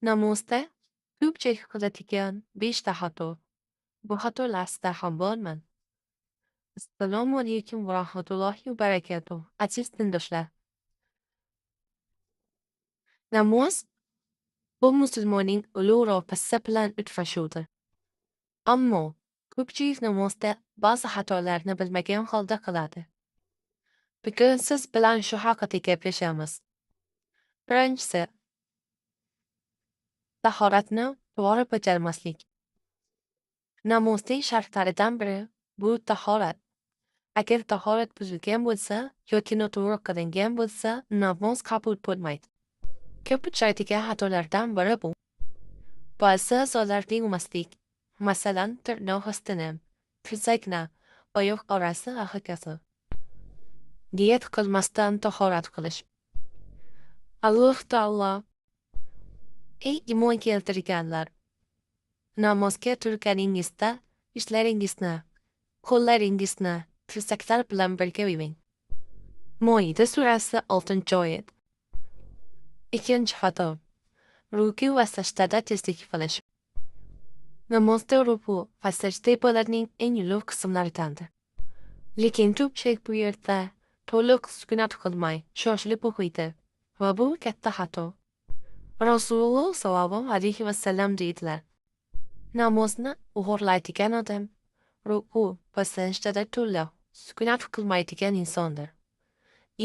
Namozda ko'pchilik qiladigan beshta xato. Bu xatolar sizda ham bormi? Assalomu alaykum va rahmatullohi va barakatuh. Aziz dindoshlar. Namoz bu musulmonning ulug' robbisi bilan uchrashuvidir. Ammo ko'pchilik namozda ba'zi xatolarni bilmagan holda qiladi. Bugun siz bilan shu haqida gaplashamiz. Birinchisi, tahoratni to'g'ri bajarmaslik. Namozning shartlaridan biri bu tahorat. Agar tahorat buzilgan bo'lsa yoki noto'g'ri qilingan bo'lsa, namoz qabul bo'lmaydi. Ko'p uchraydigan xatolardan biri bu. Ba'zi a'zolarni yuvmaslik, masalan, tirnoq ostini, tizzakni, oyoq orasi va hokazo. Niyat qilmasdan tahorat qilish. Alloh taolo: "Ey iymon keltirganlar, namozga turganingizda yuzlaringizni, qo'llaringizni tizzaklar bilan birga yuving." Moida surasi 6-oyat. Ikkinchi xato. Ruku va sajdada tezlik qilish. Namozda ruku va sajda ibodatning eng ulug' qismlaridandir. Lekin ko'pchilik bu yerda to'liq sukunat qilmay, shoshilib o'qiydi va bu katta xato. Rasululloh sollallohu alayhi vasallam deydilar: "Namozni o'g'irlaydigan odam ruku va sajdada to'liq sukunat qilmaydigan insondir."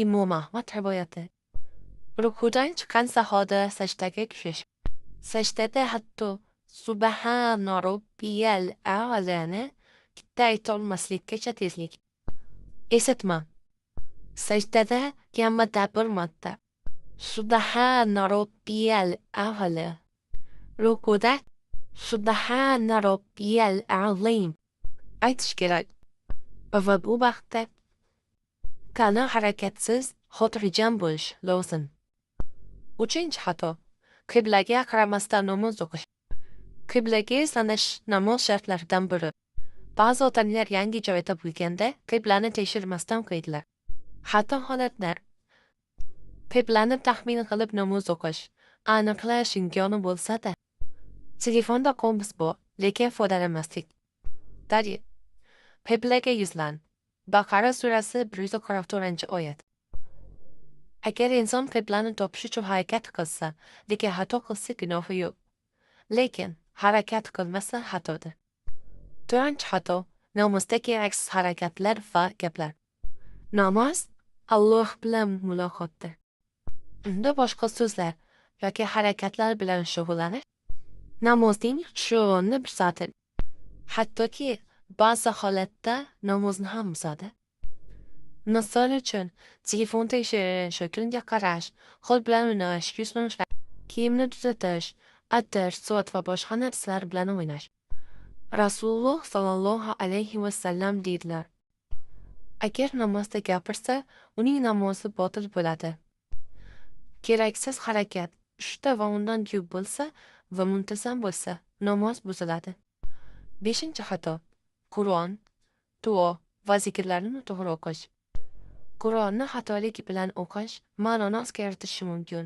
Imom Ahmad rivoyati. Rukudan chiqqan sahoda sajdaga tushish. Sajdada hatto "Subhana robbiyal a'lani" bitta aytolmaslikkacha tezlik. Eslatma. Sajdada kamida bir marta "Subhana robbiyal a'la", rukuda "Subhana robbiyal azim" aytish kerak. Va bu vaqtda tana harakatsiz, xotirjam bo'lish lozim. Uchinchi xato. Qiblaga qaramasdan namoz o'qish. Qiblaga yuzlanish namoz shartlaridan biri. Ba'zi odamlar yangi joyda bo'lganda qiblani tekshirmasdan o'qiydilar. Xato holatlar. Qiblani taxmin qilib namoz o'qish, aniqlash imkoni bo'lsa-da. Telefonda kompas bor, lekin foydalanmaslik. Dalil. Qiblaga yuzlan. Baqara surasi 144-oyat. Agar inson qiblani topish uchun harakat qilsa, lekin xato qilsa, gunohi yo'q. Lekin harakat qilmasa, xatodir. To'rtinchi xato: namozda keraksiz harakatlar va gaplar. Namoz Alloh bilan muloqotdir. Unda boshqa so'zlar yoki harakatlar bilan shug'ullanish namozning xushuini buzadi. Hattoki ba'zi holatda namozni ham buzadi. Misol uchun, telefon tekshirish, kunga qarash, qo'l bilan o'ynash, yuz kiyimni tuzatish, atir, soat va boshqa narsalar bilan o'ynash. Rasululloh sollallohu alayhi vasallam deydilar: "Agar namozda gapirsa, uning namozi botil bo'ladi." Keraksiz harakat uchta va undan ko'p bo'lsa va muntazam bo'lsa, namoz buziladi. Beshinchi xato. Qur'on, duo va zikrlarni noto'g'ri o'qish. Qur'onni xatolik bilan o'qish ma'noni o'zgartirishi mumkin.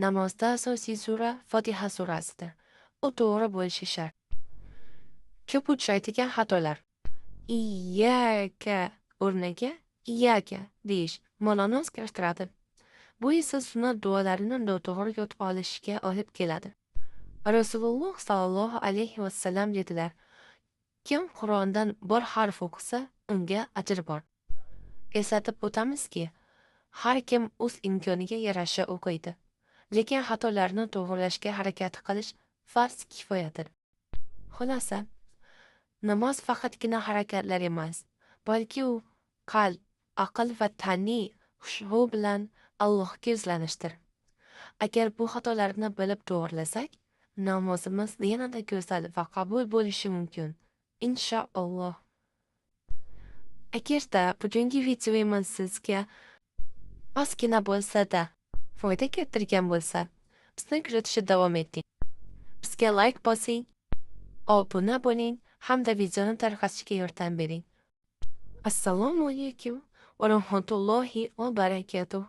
Namozda asosiy sura Fotiha surasidir. U to'g'ri bo'lishi shart. Ko'p uchraydigan xatolar. "Iyyaka" o'rniga "iyyaka" deyish ma'noni o'zgartiradi. Bu esa sunnat duolarini noto'g'ri yodga olishga olib keladi. Rasululloh sollallohu alayhi vasallam dedilar: "Kim Qur'ondan bir harf o'qisa, unga ajr bor." Eslatib o'tamizki, har kim o'z imkoniga yarasha o'qiydi. Lekin xatolarni to'g'rilashga harakat qilish farz kifoyadir. Xulosa, namoz faqatgina harakatlar emas, balki u qalb, aql va tani xushu bilan Allohga yuzlanishdir. Agar bu xatolarni bilib to'g'rilasak, namozimiz yanada go'zal va qabul bo'lishi mumkin. Inshaalloh. Agarda bugungi videomiz sizga ozgina bo'lsa-da foyda keltirgan bo'lsa, bizni kuzatishda davom eting. Bizga like bosing, obuna bo'ling hamda videoni tarqatishga yordam bering. Assalomu alaykum va rahmatullohi va barakatuh.